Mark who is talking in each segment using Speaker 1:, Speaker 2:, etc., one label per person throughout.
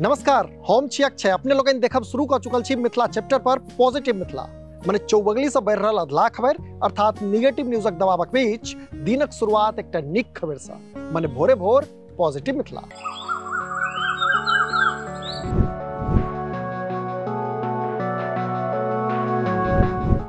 Speaker 1: नमस्कार, हम छी अक्षय। अपने लोगन देखब शुरू कर चुकल छी मिथिला चैप्टर पर पॉजिटिव मिथिला, माने चौबगली से बढ़ि रहल अधलाह खबर अर्थात निगेटिव न्यूजक दबावक बीच दिनक शुरुआत एकटा नीक खबर से, माने भोरे भोर पॉजिटिव मिथिला।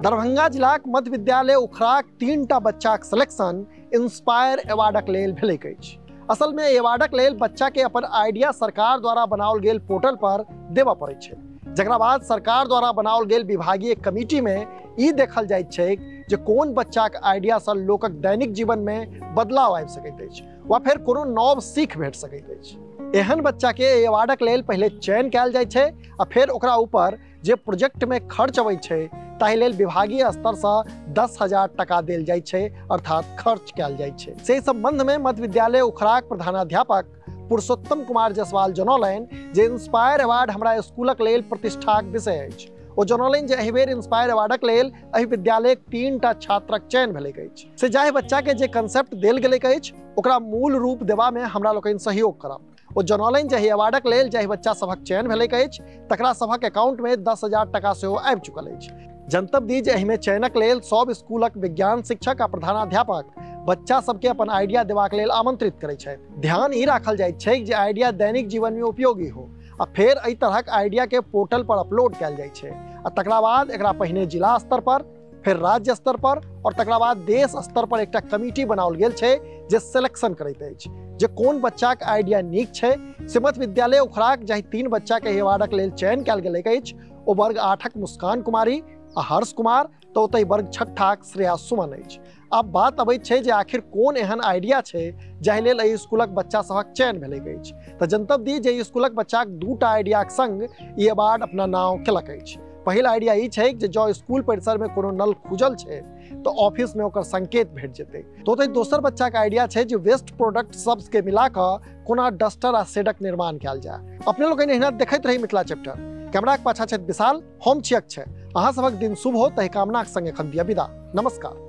Speaker 1: दरभंगा जिलाक मध्य विद्यालय उखराक 3टा बच्चाक सिलेक्शन इंस्पायर अवार्डक लेल भेलैक अछि। असल में अवार्डक लेल बच्चा के अपन आइडिया सरकार द्वारा बनाओल गेल पोर्टल पर देबऽ पड़ै छै, जकरा बाद सरकार द्वारा बनाओल गेल विभागीय कमिटी में ई देखल जाइत छै जे कोन बच्चाक आइडिया से लोकक दैनिक जीवन में बदलाव आबि सकैत अछि वा फेर कोनो नव सीख भेट सकैत अछि। एहन बच्चा के अवार्डक लेल पहिले चयन कयल जाइ छै आ फेर ओकरा ऊपर जे प्रोजेक्ट में खर्च अबै छै ताहि लेल विभागीय स्तर से 10,000 टका देल जाइ छै, अर्थात खर्च कयल जाइ छै। से संबंध में मध्य विद्यालय उखराक प्रधानाध्यापक पुरुषोत्तम कुमार जायसवाल जनौलनि जे इंस्पायर अवार्ड हमरा स्कूलक लेल प्रतिष्ठाक विषय अछि। ओ जनौलनि जे एहि बेर इंस्पायर अवार्डक लेल एहि विद्यालयक 3टा छात्रक चयन भेलैक अछि। से जाहि बच्चा के जे कंसेप्ट देल गेलैक अछि ओकरा मूल रूप देबा में हमरा लोकनि सहयोग करब। ओ जनौलनि जे एहि अवार्डक लेल जाहि बच्चा सभक चयन भेलैक अछि तकरा सभक अकाउंट में 10,000 टका सेहो आबि चुकल अछि। जनतब दी जे एहिमे चयनक लेल सब स्कूलक विज्ञान शिक्षक आ प्रधानाध्यापक बच्चा सबके अपन आइडिया देबाक लेल आमंत्रित करै छथि। ध्यान ई राखल जाइत छै जे आइडिया दैनिक जीवन में उपयोगी हो आ फेर एहि तरहक आइडिया के पोर्टल पर अपलोड कयल जाइ छै आ तकरा बाद एकरा पहिने जिला स्तर पर, फिर राज्य स्तर पर और तकरा बाद देश स्तर पर एकटा कमिटी बनाओल गेल छै जे सिलेक्शन करैत अछि जे कोन बच्चाक आइडिया नीक छै। से मध्य विद्यालय उखराक जाहि 3 बच्चा के अवार्डक लेल चयन कयल गेलैक अछि ओ वर्ग 8क मुस्कान कुमारी आ हर्ष कुमार, तो ओतहि वर्ग 6क श्रेया सुमन अछि। आब बात अबैत छै जे आखिर कोन एहन आइडिया छै जाहि लेल एहि स्कूलक बच्चा सभक चयन भेलैक अछि। तऽ जनतब दी जे एहि स्कूलक बच्चाक 2टा आइडियाक संग ई अवार्ड अपना नाम केलक अछि। पहिल आइडिया ई छै जे जँ स्कूल परिसर में कोनो नल खुजल छै तऽ ऑफिस में ओकर संकेत भेट जेतै। तो ओतहि दोसर बच्चाक आइडिया छै जे वेस्ट प्रोडक्ट सबके मिलाकऽ कोना डस्टर आ शेडक निर्माण कयल जाय। अपने लोकनि एहिना देखैत रही मिथिला चैप्टर। कैमराक पाछा छथि विशाल, हम छी अक्षय। अहाँ सभक दिन शुभ हो तहि कामनाक संग एखन दिया विदा। नमस्कार।